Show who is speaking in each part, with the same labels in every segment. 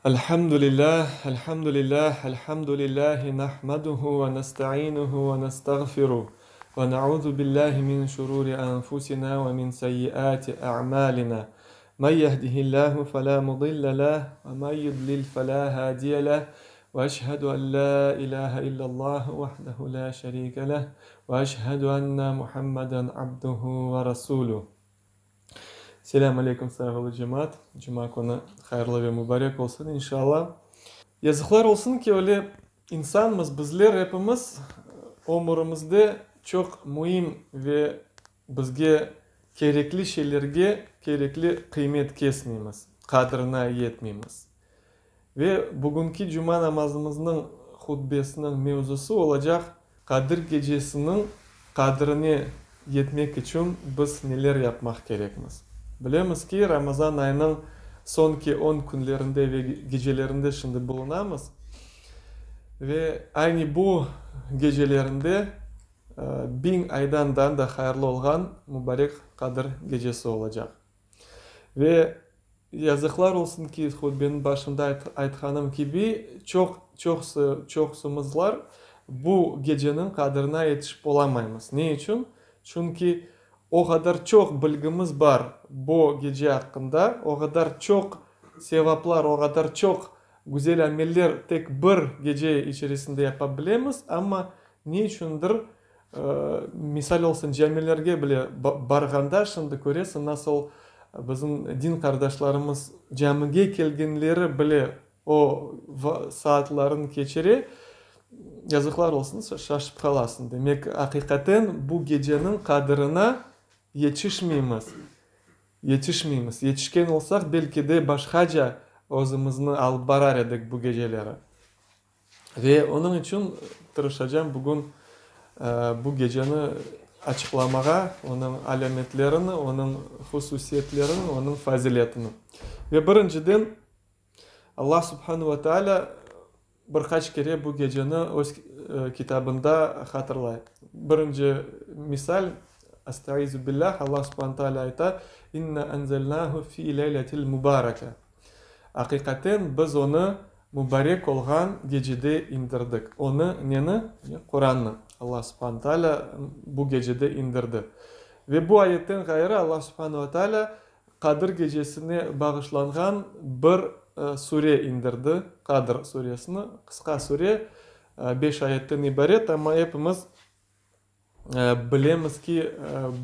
Speaker 1: Elhamdülillah, elhamdülillah, elhamdülillahi nahmaduhu ve nestainuhu ve nestağfiruh ve nauzu billahi min şururi anfusina ve min seyyiati a'malina. Men yehdihillahu fela mudille leh ve men yudlil fela hadiye leh. Ve eşhedü en la ilahe illallah vahdehu la şerike leh ve eşhedü enne Muhammeden abduhu ve rasuluh. Selâm aleyküm, sayğılı cemaat. Cuma künü hayırlı ve mubarek olsun, inşallah. Yazıqlar olsun ki, öyle insanmız, bizler epimiz ömürimizde çoq müim ve bizge kerekli şeylerge kerekli qıymet kesmeymiz, qadrına yetmeymiz. Ve bugünki cuma namazımıznıñ hutbesiniñ mevzusı olacaq, Qadir gecesiniñ qadrine yetmek içün biz neler yapmaq kerekmiz? Bilemiz ki, Ramazan ayınıñ soñki on künlerinde ve gecelerinde şimdi bulunamız ve aynı bu gecelerinde biñ aydan daa da hayırlı olğan mubarek Qadir gecesi olacaq. Ve yazıqlar olsun ki, hutbeniñ başında aytqanım kibi, çoq, çoqsı, çoqsımızlar bu geceniñ qadrına yetişip olamaymız. Ne içün? Çünki o qadar çoq bilgimiz bar bu gece aqqında, o qadar çoq sevaplar, o qadar çoq güzel ameller tek bir gece içerisinde yapa bilemiz, amma ne içündir Misal olsun, camilerge bile barğanda şimdi köresiñ, nasıl bizim din qardaşlarımız camige kelgenleri bile o saatlarını keçire, yazıqlar olsun, şaşıp qalasıñ. Demek, aqiqaten bu geceniñ qadırına yetişmeymiz. Yetişmeymiz. Yetişken olsaq, belki de başqaca özümizni alıp barar edik bu geceleri. Ve onıñ içün tırışacam bugün bu geceni açıqlamağa, onıñ alâmetlerini, onıñ hususiyetlerini, onıñ faziletini. Ve birinciden, Allah subhanu ve taalâ bir qaç kere bu geceni öz kitabında hatırlay. Birinci misal, Estaizu billâh, Allah subhanu taalâ ayta, İnna enzelnâhu fî leyletil mubareke. Aqiqaten, biz onı mubarek olğan gecede indirdik. Onı, neni? Qurannı. Allah subhane taalâ bu gecede indirdi. Ve bu ayetten ğayrı Allah subhane ve taalâ Qadir gecesine bağışlanğan bir sure indirdi, Qadr suresini. Qısqa sure, beş ayetten ibaret, amma epimiz Bilemiz ki,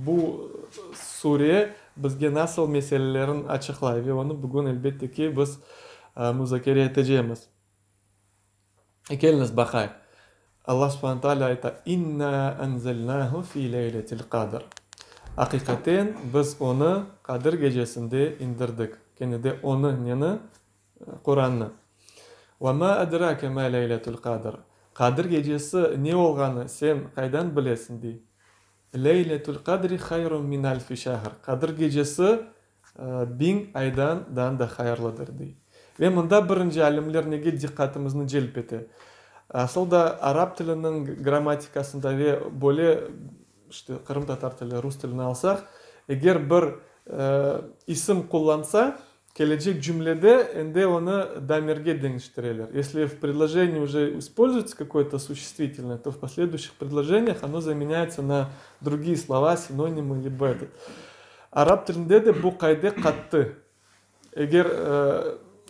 Speaker 1: bu sure bizge nasıl meselelerin açıqlay ve onı bugün, elbette ki, biz muzakere etecemiz. Keliñiz baqayıq. Allah subhane taalâ ayta, İnna enzelnâhu fî leyletil qadr. Aqiqaten, biz onı Qadir gecesinde indirdik. Kene de onı, neni? Qurannı. Ve ma edrake ma leyletül qadr. Qadir gecesi ne olğanı sen qaydan bilesiñ, dey. Leyletül qadri hayrun min alfi şehr. Qadir gecesi biñ aydan dan da hayırlıdır, dey. Ve mında birinci alimler nege diqqatımıznı celp ete? Asıl da arap tiliniñ grammatikasında ve böyle işte qırımtatar tili, rus tilini alsaq, eger bir isim qullansa, kelecek cümlede endi onı damirge deñiştireler. Esli v predlojenii uje ispolzuyetsâ kakoye-to suşествительное, to v posleduyuşih predlojeniyah ono zamenâyetsâ na drugiye slova, sinonimı libo etot. Arap tilinde de bu qaide qattı. Eger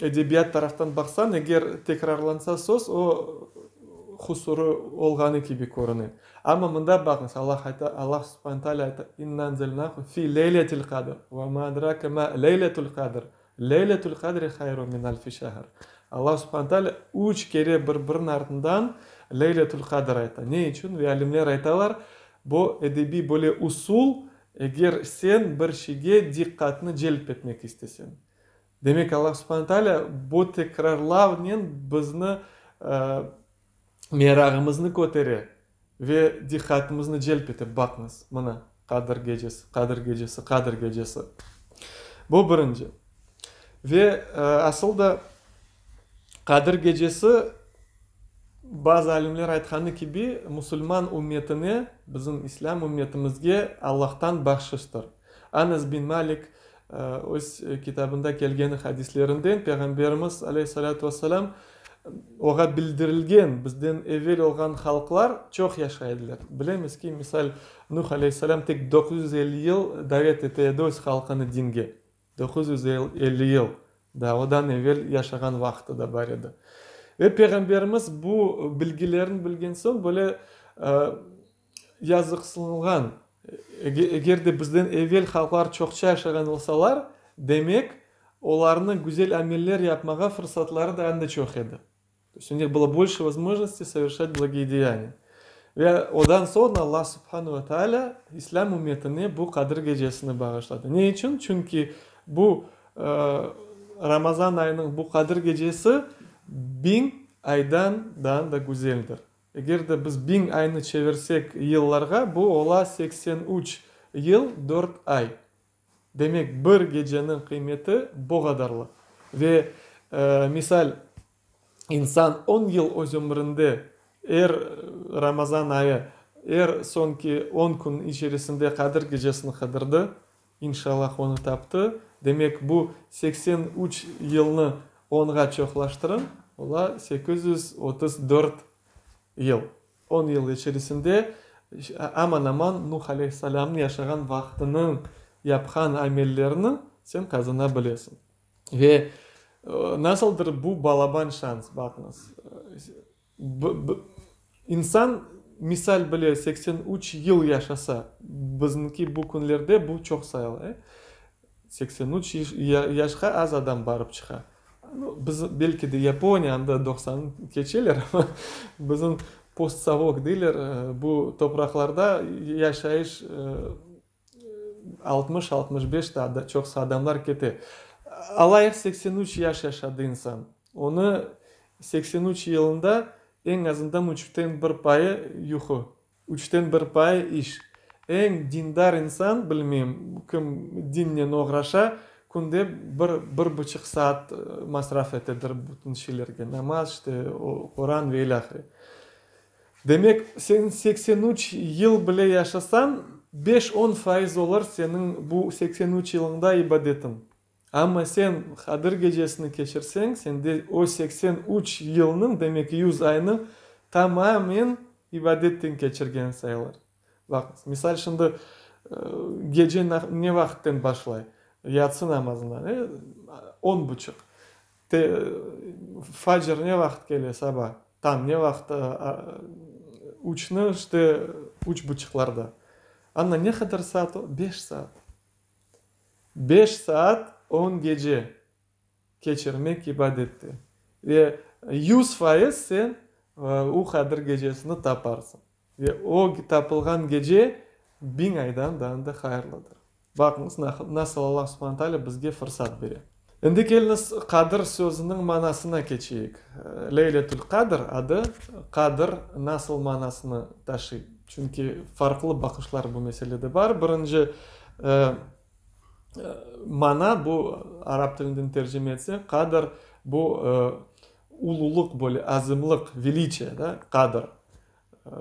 Speaker 1: edebiyat taraftan baqsañ, eger tekrarlansa söz, o husurı olğanı kibi körüne. Amma mında baqıñız, Allah ayta, Allah subhane taalâ ayta, İnna enzelnâhu fî leyletil qadr, ve mâ edrake mâ leyletül qadr, leyletül qadri hayrun min alfi şehr. Allah subhane taalâ üç kere bir-biriniñ artından leyletül qadr ayta. Ne içün? Ve alimler aytalar, bu edebiy böyle usul, Eger sen bir şeyge diqqatnı celp etmek istesen, demek Allah subhane taalâ bu tekrarlavnen bizni merağımıznı kötere ve diqqatımıznı celp ete, baqıñız, mına, Qadir gecesi, Qadir gecesi, Qadir gecesi. Bu birinci. Ve asıl da Qadir gecesi, bazı alimler aytqanı kibi, musulman ümmetine, bizim İslâm ümmetimizge Allahtan bahşıştır. Anas bin Malik. öz kitabında kelgen hadislerinden Peyğamberimiz, aleyhi salâtu vesselâm, oğa bildirilgen bizden evel olğan halqlar çoq yaşay ediler. Bilemiz ki, misal, Nuh aleyhisselâm tek 950 yıl davet ete edi öz halqını dinge. 950 yıl. Daa odan evel yaşağan vaqtı da bar edi. Ve Peyğamberimiz bu bilgilerni bilgen soñ böyle yazıqsınğan, eger de bizden evel halqlar çoqça yaşağan olsalar, demek, olarnıñ güzel ameller yapmağa fırsatları da anda çoq edi. To есть u них было больше возможностей совершать благие деяния. Ve odan soñ Allah subhanu ve taalâ İslâm ümmetine bu Qadir gecesini bağışladı. Ne içün? Çünki bu Ramazan ayınıñ bu Qadir gecesi biñ aydan daa da güzeldir. Eger de biz biñ aynı çevirsek yıllarğa, bu ola 83 yıl dört ay. Demek, bir geceniñ qıymeti bo qadarlı. Ve, misal, insan on yıl öz ömründe er Ramazan ayı, er soñki on kün içerisinde Qadir gecesini qıdırdı, inşallah onı taptı, demek, bu 83 yılnı onğa çoqlaştırıñ, ola 834 yıl. On yıl içerisinde aman-aman Nuh aleyhisselâmnıñ yaşağan vaqtınıñ yapqan amellerini sen qazana bilesiñ. Ve nasıldır bu balaban şans, baqıñız. İnsan, misal bile, 83 yıl yaşasa, bizniki bu künlerde bu çoq sayıla, e? 83 yaşqa az adam barıp çıqa. Biz, belki de, Yaponiya, anda 90 keçeler, amma bizim postsovok deyler, bu topraqlarda yaşayış 60, 65 daa çoqsa adamlar kete. Alayıq, 83 yaş yaşadı insan. Onı 83 yılında eñ azından üçten bir payı yuqu. Üçten bir payı iş. Eñ dindar insan, bilmeyim, kim dinnen oğraşa, künde bir, bir buçuq saat masraf etedir bütün şeylerge, namaz, işte, Quran ve ilâhre. Demek, sen 83 yıl bile yaşasañ, beş-on faiz olur seniñ bu 83 yılıñda ibadetiñ. Amma sen Qadir gecesini keçirseñ, sende o 83 yılnıñ, demek 100 aynıñ tamamen ibadetten keçirgen sayılır. Baqıñız, misal şimdi gece ne vaqıtten başlay? Yatsı namazından, e, on buçuq. Facr ne vaqıt kele, saba? Tañ ne vaqıt? Üçni, işte, üç buçuqlarda. Anda ne qadar saat? Beş saat. Beş saat on gece keçirmek ibadette ve 100% sen u Qadir gecesini taparsıñ. Ve o tapılğan gece 1000 aydan daa da hayırlıdır. Baqıñız, nasıl Allah subhane taalâ bizge fırsat bere. Endi keliñiz Qadir sözüniñ manasına keçeyik. Leyletül Qadr adı Qadir nasıl manasını taşıy? Çünki farqlı baqışlar bu meselede bar. Birinci mana, bu arap tilinden tercime etsek, Qadr bu ululıq, böyle azimlıq, veliçiye, da, Qadr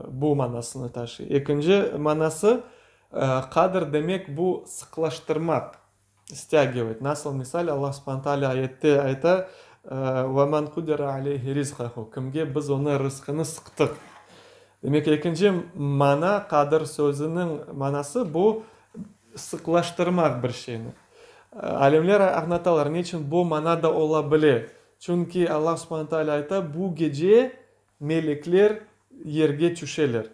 Speaker 1: bu manasını taşıy. Ekinci manası, Qadr demek bu sıqlaştırmaq, stâgivat. Nasıl, misal, Allah subhane taalâ ayette ayta, Ve men qudira aleyhi rizqahu, kimge biz onı rızqını sıqtıq. Demek, ekinci mana, Qadir sözüniñ manası bu sıqlaştırmaq bir şeyni. Alimler añlatalar, neçün bu mana da ola bile. Çünki Allah subhane taalâ ayta, bu gece melekler yerge tüşeler.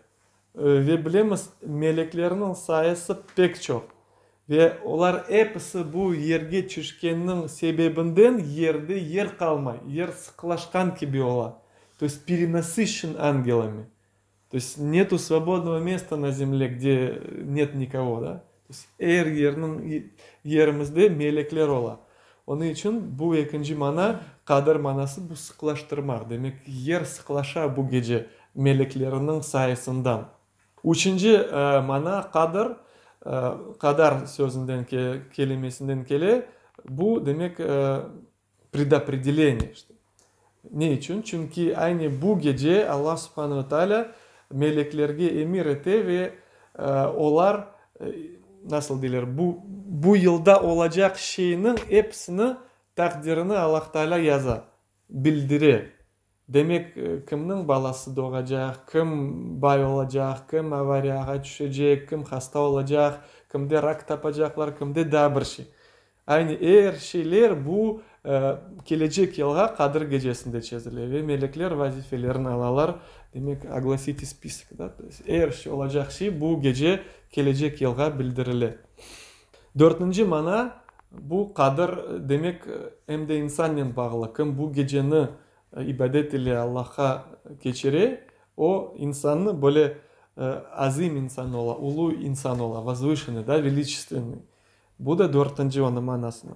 Speaker 1: Ve bilemiz, meleklerniñ sayısı pek çoq. Ve olar episi bu yerge tüşkenniñ sebebinden yerde yer qalmay, yer sıqlaşqan kibi ola. To есть перенасыщен ангелами. То есть netu svobodnogo mesta na zemle, gde net nikogo, da? To есть er yerniñ yerimizde melekler ola. Onıñ içün bu ekinci mana, Qadir manası bu sıqlaştırmaq. Demek, yer sıqlaşa bu gece melekleriniñ sayısından. Üçünci mana, Qadir, qadar sözünden, kelimesinden kele. Bu, demek, predopredeleniye. Ne içün? Çünki aynı bu gece Allah subhane ve taalâ meleklerge emir ete ve olar. Nasıl deyler, bu, bu yılda olacaq şeyniñ episini, taqdirini Allah Taalâ yaza, bildire. Demek, kimniñ balası doğacaq, kim bay olacaq, kim avariyağa tüşecek, kim hasta olacaq, kimde rak tapacaqlar, kimde daa bir şey. Aynı er şeyler bu kelecek yılğa Qadir gecesinde çezile ve melekler vazifelerini alalar, demek, oglasite spisok, da, to est, er şey, olacaq şey bu gece kelecek yılğa bildirile. Dörtünci mana, bu Qadir, demek, em de insannen bağlı, kim bu geceni ibadet ile Allahqa keçire, o insannı böyle azim insan ola, ulu insan ola, vozvışenıy, da, veliçestvenıy. Bu da dörtünci onıñ manasını.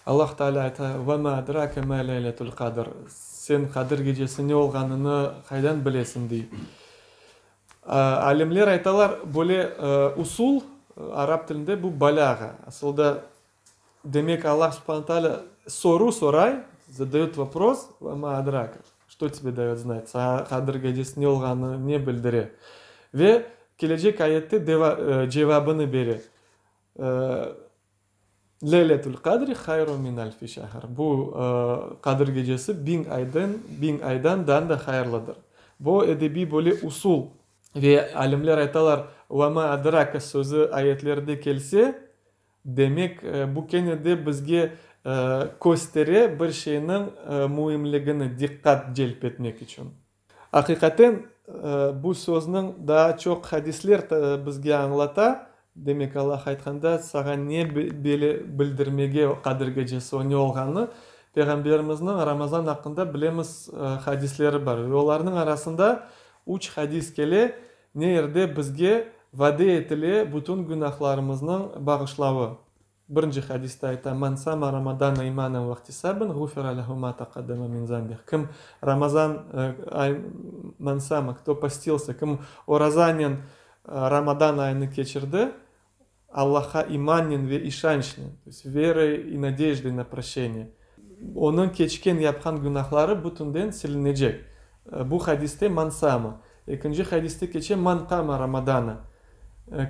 Speaker 1: Allah Teala ayta, Ve ma adrake ma leyletul qadr, Sen Qadir gecesi ne olğanını qaydan bilesiñ, dey. Alimler aytalar, böyle usul, arap tilinde bu balâğa. Asıl da, demek, Allah subhane teala soru soray, zadayot vopros, Ve ma adrake, Çto tebe dayot znat, saña Qadir gecesi ne olğanını ne bildire? Ve kelecek ayette cevabını bere. Leyletül qadri hayrun min alfi şehr. Bu Qadir gecesi biñ aydan, biñ aydan daa da hayırlıdır. Bu edebiy böyle usul. Ve alimler aytalar, ve ma adraka sözü ayetlerde kelse, demek, bu kene de bizge köstere bir şeyniñ müimligini, diqqat celp etmek içün. Aqiqaten, bu sözniñ daa çoq hadisler bizge añlata, demek, Allah aytqanda, saña ne bildirmege Qadir gecesi o ne olğanını, Peyğamberimizniñ Ramazan aqqında bilemiz hadisleri bar ve olarnıñ arasında üç hadis kele, ne yerde bizge vade etile bütün günahlarımıznıñ bağışlavı. Birinci hadiste ayta, Men sama Ramadana imanen ve ihtisaben, ğufira lehu ma taqaddama min zanbih. Kim Ramazan ay, men sama, kto postilsa, kim orazanen Ramadan ayını keçirdi, Allahqa imannen ve işançnen, to est verой i nadejdой na proşçeniye, onıñ keçken yapqan günahları bütünden silinecek. Bu hadiste men sama. Ekinci hadiste keçe, Men qama Ramadana,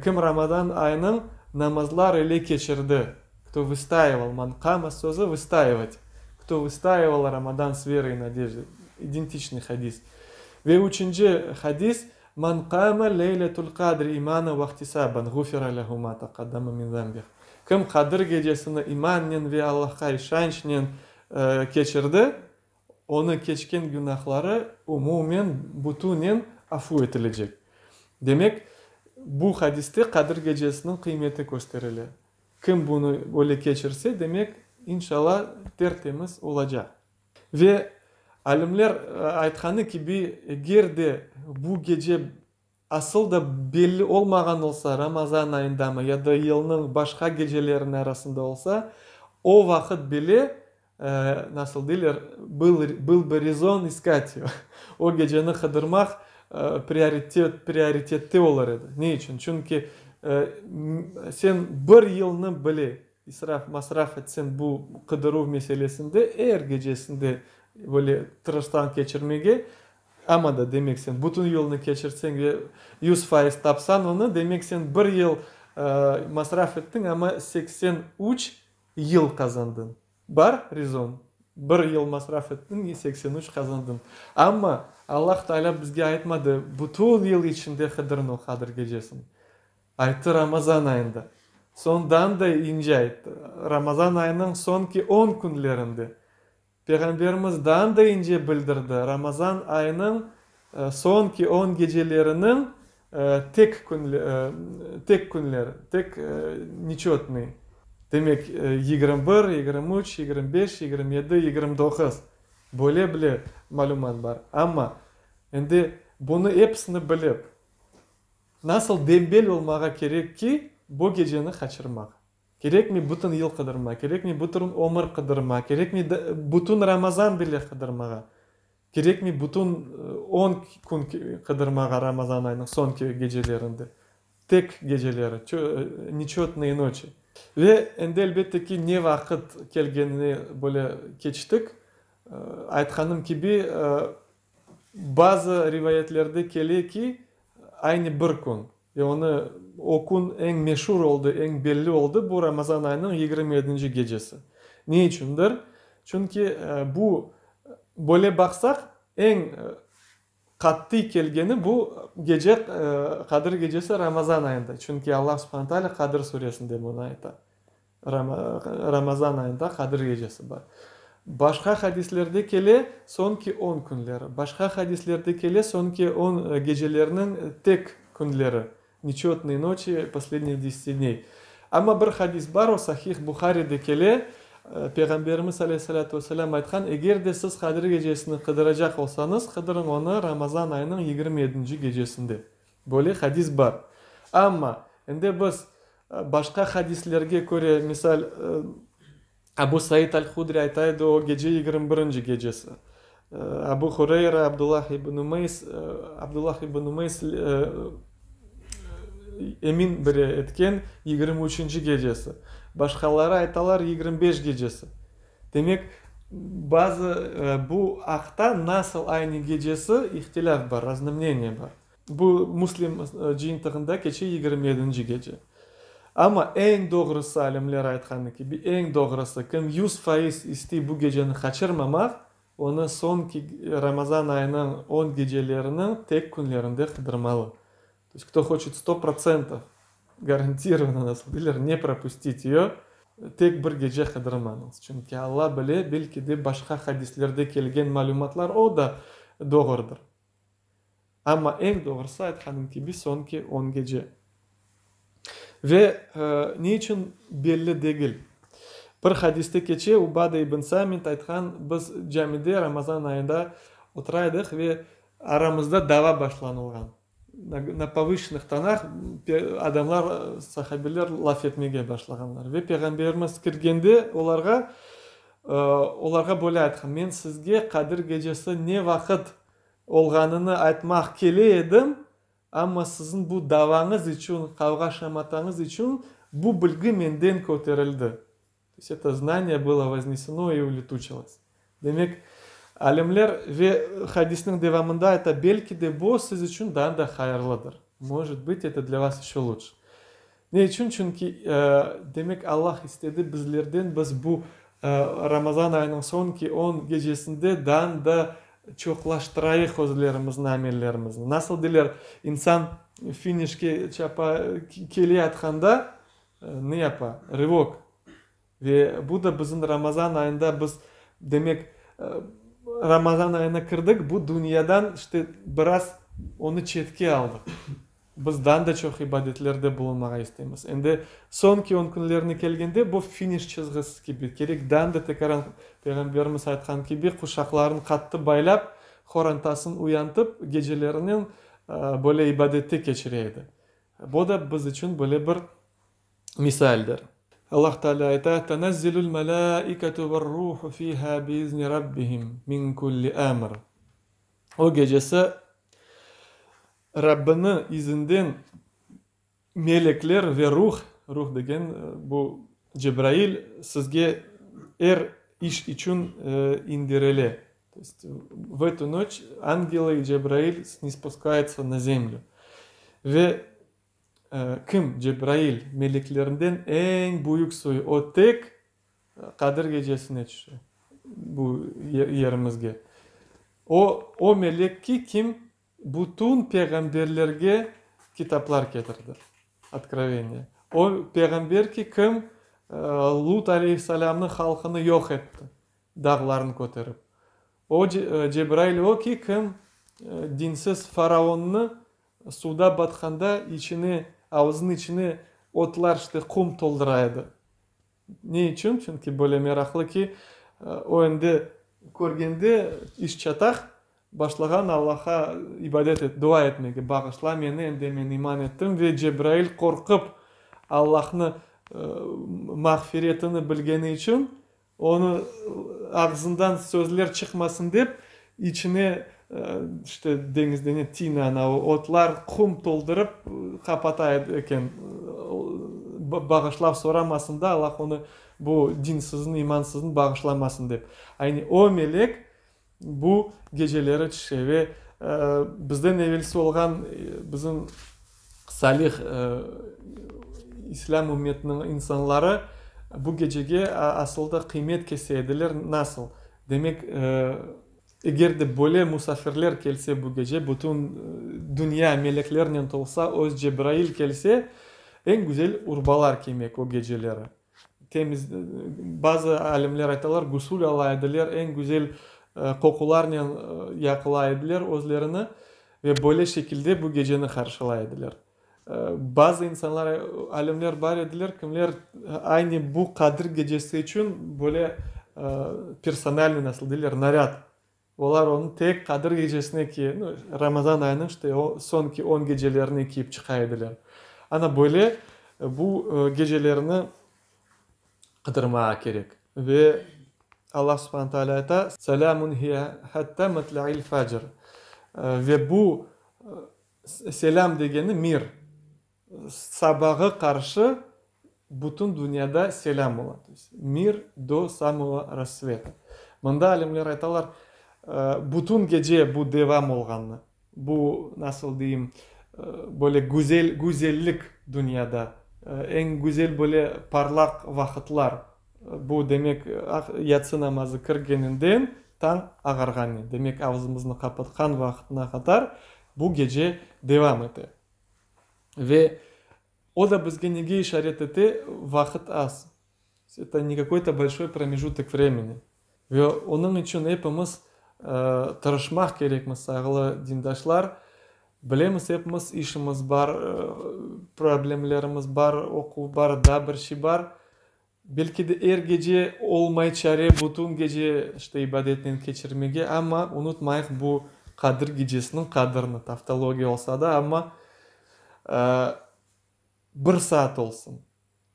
Speaker 1: Kim Ramazan ayınıñ namazlar ile keçirdi, kto vıstaival, men qama sözü vıstaivat, kto vıstaival Ramadan s verой i nadejdой, identiçnıy hadis. Ve üçünci hadis, Men qama leyletul qadri imanen ve ihtisaben, ğufira lehu ma taqaddama min zanbih, Kim Qadir gecesini imannen ve Allahqa işançnen keçirdi, Onı keçken günahları umumen, bütünen afu etilecek. Demek, bu hadiste Qadir gecesiniñ qıymeti kösterile. Kim bunı böyle keçirse, demek, inşallah, ter-temiz olacaq. Ve alimler aytqanı kibi, eger de bu gece Asıl da belli olmağan olsa, Ramazan ayındamı ya da yılnıñ başqa geceleriniñ arasında olsa, o vaqıt bile, nasıl deyler, byl bı rezon iskat yo, o geceni qıdırmaq prioritet, prioritette olur edi. Ne içün? Çünki sen bir yılnı bile israf, masraf etseñ bu qıdıruv meselesinde, er gecesinde böyle tırışsañ keçirmege, Amma da, demek, sen bütün yılnı keçirseñ ve 100% tapsañ onı, demek, sen bir yıl masraf ettiñ, amma 83 yıl qazandıñ. Bar rezon? Bir yıl masraf ettiñ, 83 qazandıñ. Amma Allah Taalâ bizge aytmadı, bütün yıl içinde qıdırıñ o Qadir gecesini. Ayttı Ramazan ayında. Soñdan da ince ayttı, Ramazan ayınıñ soñki on künlerinde. Peyğamberimiz daa da ince bildirdi, Ramazan ayınıñ soñki on geceleriniñ tek tek künleri, tek neçötnıy, demek, 21, 23, 25, 27, 29, böyle bile malümat bar. Amma endi bunı episini bilip, nasıl dembel olmağa kerek ki, bu geceni qaçırmaq? Kerekmi bütün yıl qıdırma, kerekmi bütün ömür qıdırma, kerekmi bütün Ramazan bile qıdırmağa, kerekmi bütün on kün qıdırmağa Ramazan ayınıñ soñki gecelerinde, tek geceleri, neçötnıye noçi. Ve endi, elbette ki, ne vaqıt kelgenine böyle keçtik. Aytqanım kibi, bazı rivayetlerde kele ki, aynı bir kün. Ve onı o kün eñ meşur oldı, eñ belli oldı bu Ramazan ayınıñ 27-nci gecesi. Ne içündir? Çünki bu, böyle baqsaq, eñ qattıy kelgeni bu gece, Qadir gecesi Ramazan ayında. Çünki Allah subhane taalâ Qadir suresinde bunı ayta. Ramazan ayında Qadir gecesi bar. Başqa hadislerde kele soñki on künleri, başqa hadislerde kele soñki on gecelerniñ tek künleri, neçötnıye noçi poslednih deseti dney. Amma bir hadis bar, o Sahih Buharide kele, Peyğamberimiz aleyhissalâtu vesselâm aytqan, Eger de siz Qadir gecesini qıdıracaq olsañız, qıdırıñ onı Ramazan ayınıñ 27-nci gecesinde. Böyle hadis bar. Amma, endi biz başqa hadislerge köre, misal, Abu Said al-Hudri ayta edi, o gece 21-nci gecesi. Abu Hureyra, Abdullah ibn Umeys, Abdullah ibn Umeys emin bire etken 23-nci gecesi. Başqaları aytalar 25 gecesi. Demek, bazı bu aqta nasıl aynı gecesi ihtilâf bar, raznomneniye bar. Bu Müslim cıyıntığında keçe 27-nci gece. Amma eñ doğrusı, alimler aytqanı kibi, eñ doğrusı, kim 100% istey bu geceni qaçırmamaq, onı soñki Ramazan ayınıñ on geceleriniñ tek künlerinde qıdırmalı. To есть, кто хочет sto protsentov garantirovanno, nasıl deyler, ne propustit eyo, tek bir gece qıdırmañız. Çünki Alla bile, belki de başqa hadislerde kelgen malümatlar o da doğrudır. Amma eñ doğrusı, aytqanım kibi, soñki on gece. Ve ne içün belli degil. Bir hadiste keçe, Ubada ibn Samit aytqan, biz camide Ramazan ayında oturaydıq ve aramızda dava başlanılğan. Na povışennih tonah adamlar, sahabeler laf etmege başlağanlar. Ve Peyğamberimiz kirgende olarğa, olarğa böyle aytqan, Men sizge Qadir gecesi ne vaqıt olğanını aytmaq kele edim, amma siziñ bu davañız içün, qavğa-şamatañız içün bu bilgi menden köterildi. To есть eto znaniye bylo vozneseno i uletuçilos. Demek, alimler ve hadisniñ devamında ayta, belki de bu siz içün daa da hayırlıdır. Mojit bıt, eto dlâ vas eşö lutşe. Ne içün? Çünki, demek, Allah istedi bizlerden biz bu Ramazan ayınıñ soñki on gecesinde daa da çoqlaştırayıq özlerimizni, amellerimizni. Nasıl deyler, insan finişke çapa, keleyatqanda ne yapa? Rıvok. Ve bu da bizim Ramazan ayında biz, demek, Ramazan ayına kirdik, bu dünyadan işte biraz onı çetke aldıq. Biz daa da çoq ibadetlerde bulunmağa isteymiz. Endi soñki on künlerine kelgende, bu finiş çizgisi kibi, kerek daa da tekaran Peyğamberimiz aytqan kibi, quşaqlarını qattı baylap, qorantasını uyantıp, gecelerinen böyle ibadette keçire edi. Bu da biz içün böyle bir misaldir. Allah Teala ayta, Tenezzelul melâiketu ve'r-ruhu fîhâ biizni Rabbihim min kulli emr. O gecesi Rabbiniñ izinden melekler ve ruh, ruh degen bu Cebrail, sizge er iş içün indirile. To есть, v etu noç angelı i Cebrail snispускаются na zemlю. Ve kim, Cebrail, meleklerinden eñ büyük soyu, o tek Qadir gecesine tüşe bu yerimizge. O, o melek ki, kim bütün peyğamberlerge kitaplar ketirdi, otkroveniye. O peyğamber ki, kim Lut aleyhisselâmnıñ halqını yoq etti, dağlarnı köterip. O, Cebrail o ki, kim dinsiz faraonnı suvda batqanda içine, avuzınıñ içine otlar, işte, qum toldura edi. Ne içün? Çünki böyle meraqlı ki, o endi körgende iş çataq, başlağan Allahqa ibadet et, dua etmege, Bağışla meni, endi men iman ettim ve Cebrail qorqıp, Allahnı mağfiretini bilgeni içün, Onı ağzından sözler çıqmasın dep, içine, işte, deñizde ne, tina, anavı otlar, qum toldurıp qapata eken, bağışlav soramasın da, Allah onı, bu dinsizni, imansıznı bağışlamasın dep. Ayni o melek bu geceleri tüşe ve bizden evelsi olğan bizim. Salih İslâm ümmetiniñ insanları bu gecege asıl da qıymet kese ediler. Nasıl? Demek, eger de böyle musafirler kelse bu gece, bütün dünya meleklernen tolsa, öz Cebrail kelse, eñ güzel urbalar kiymek o geceleri. Temiz, bazı alimler aytalar, gusul ala ediler, eñ güzel qoqularnen yaqıla ediler özlerini ve böyle şekilde bu geceni qarşılay ediler. Bazı insanlar, alimler bar ediler, kimler aynı bu Qadir gecesi içün böyle personalnıy, nasıl deyler, narâd, olar onı tek Qadir gecesine kiye, Ramazan ayınıñ işte o soñki on gecelerine kiyip çıqa ediler. Ana böyle bu gecelerni qıdırmağa kerek. Ve Allah subhane taalâ ayta, Selâmun hiye hattâ matla'il fecr. Ve bu selâm degeni mir, sabağa qarşı bütün dünyada selâm ola, to est mir do samogo rassveta. Mında alimler aytalar, bütün gece bu devam olğanını, bu, nasıl deyim, böyle güzel, güzellik dünyada, eñ güzel böyle parlaq vaqıtlar, bu demek, yatsı namazı kirgeninden tañ ağarğanen, demek avzımıznı qapatqan vaqıtına qadar bu gece devam ete. Ve o da bizge nege işaret ete, vaqıt az, eto ne kakoy-to bolşoy promejutok vremeni. Ve onıñ içün epimiz tırışmaq kerekmiz, sayğılı dindaşlar. Bilemiz, epimiz işimiz bar, problemlerimiz bar, oquv bar, daa bir şey bar. Belki de er gece olmay çare bütün gece işte ibadetnen keçirmege, amma unutmayıq bu Qadir gecesiniñ qadrini, tavtologiya olsa da, amma bir saat olsun,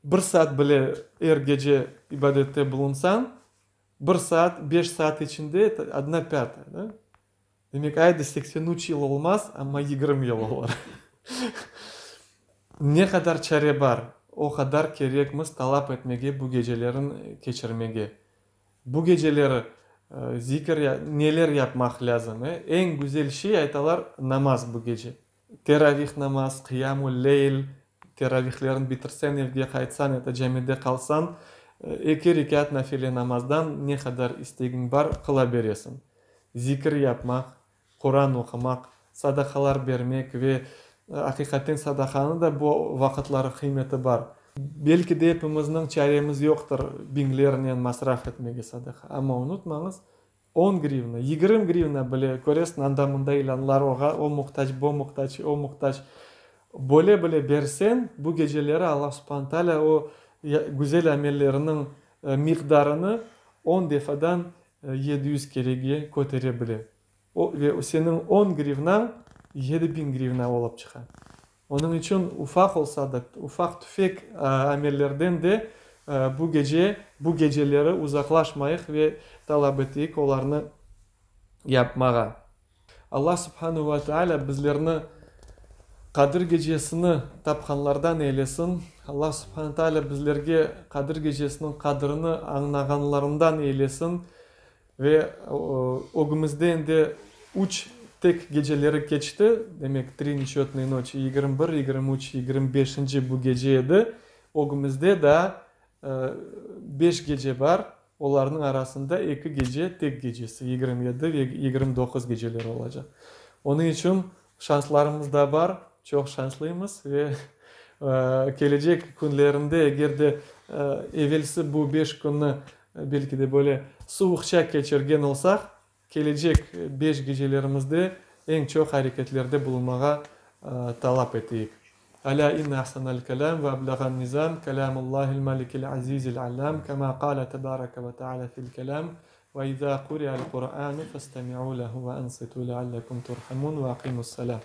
Speaker 1: bir saat bile er gece ibadette bulunsañ, bir saat, beş saat içinde, eto odna pâtaya, da? Demek, ayda 83 yıl olmaz, amma 20 yıl olur. Ne qadar çare bar, o qadar kerekmiz talap etmege bu gecelerin keçirmege. Bu geceleri zikir, neler yapmaq lâzim, e? Eñ güzel şey, aytalar, namaz bu gece. Teravih namaz, qiyamul-leyl, teravihlerin bitirseñ, evge qaytsañ ya da camide qalsañ, eki rekât nafile namazdan ne qadar istegiñ bar, qıla beresiñ. Zikir yapmaq, Quran oqumaq, sadaqalar bermek ve aqiqaten sadaqanı da bu vaqıtları qıymeti bar. Belki de epimizniñ çaremiz yoqtır biñlernen masraf etmege sadaqa, amma unutmañız, On grivna, 20 grivna bile köresiñ, anda-mında ilânlar, oğa o muhtac, bo muhtac, o muhtac. Böyle bile berseñ, bu geceleri Allah subhane taalâ o güzel amelleriniñ miqdarını on defadan 700 kerege kötere bile. O, ve seniñ on grivnañ 7000 grivna olıp çıqa. Onıñ içün ufaq olsa da, ufaq-tüfek amellerden de bu gece, bu geceleri uzaqlaşmayıq ve talap eteyik olarnı yapmağa. Allah subhanehu ve teala bizlerni Qadir gecesini tapqanlardan eylesin. Allah subhanehu ve teala bizlerge Qadir gecesiniñ qadrini añnağanlarından eylesin. Ve ögümizde endi üç tek geceleri keçti, demek, tri neçötnıye noçi, 21, 23, 25-nci bu gece edi. Ögümizde daa beş gece bar, olarnıñ arasında eki gece tek gecesi, 27 ve 29 geceleri olacaq. Onıñ içün şanslarımız da bar, çoq şanslıymız ve kelecek künlerinde eger de evelsi bu beş künni Belki de böyle suvuqça keçirgen olsaq, kelecek beş gecelerimizde eñ çoq areketlerde bulunmağa talap eteyik. Alâ inne ahsanal kelâm ve ablağan nizâm kelâmullâhil malikil azîzil allâm kemâ qâle tebâreke ve teâlâ fil kelâm ve izâ quri'al Qur'ânu festemi'û lehu ve ansitû leallekum turhamûn ve aqimus-salâ.